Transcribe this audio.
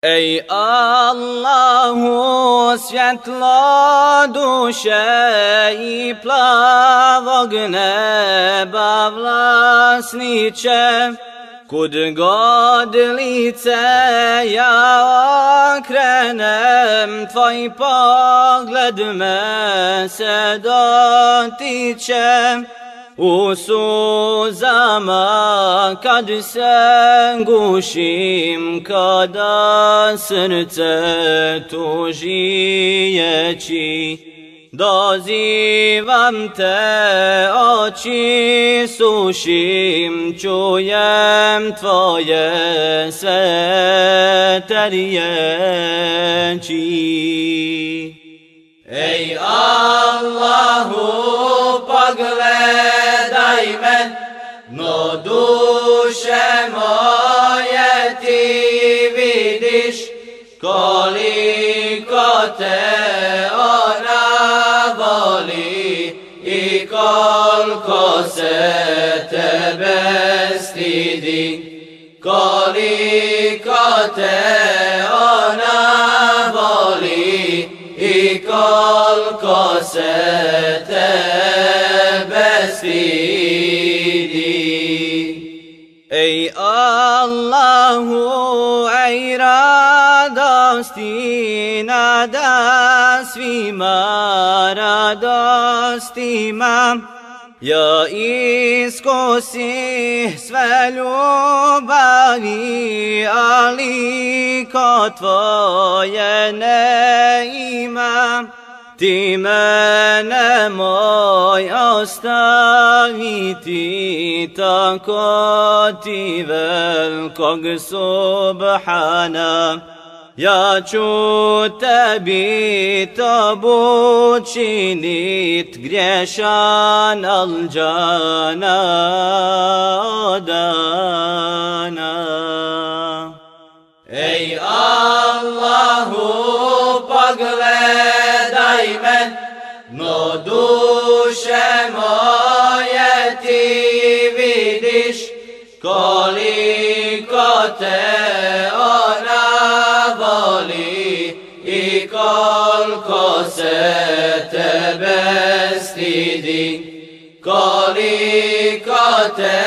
Ej Allahu, svjetlo duše i plavog neba vlasniče, kud god lice ja okrenem, tvoj pogled me se dotiče. U suzama kad se gušim, kada srce tuži ječi, dozivam te, oči sušim, čujem tvoje svete riječi. Ej Allahu, pogledaj me, no duše moje ti vidiš, koliko te ona voli i koliko se tebe stidi, koliko te ona voli i koliko se tebe stidi. Ej Allahu, ej radosti nada svima radostima, ja iskusi sve ljubavi, ali ko tvoje ne ima. Ti me nemoj ostaviti, tako ti velikog subhana. Ja ću tebi tobu činit, griješan al džana odana. Ej Allahu, pogledaj me, no duše moje ti vidiš, koliko te ona voli i koliko se tebe stidi, koliko te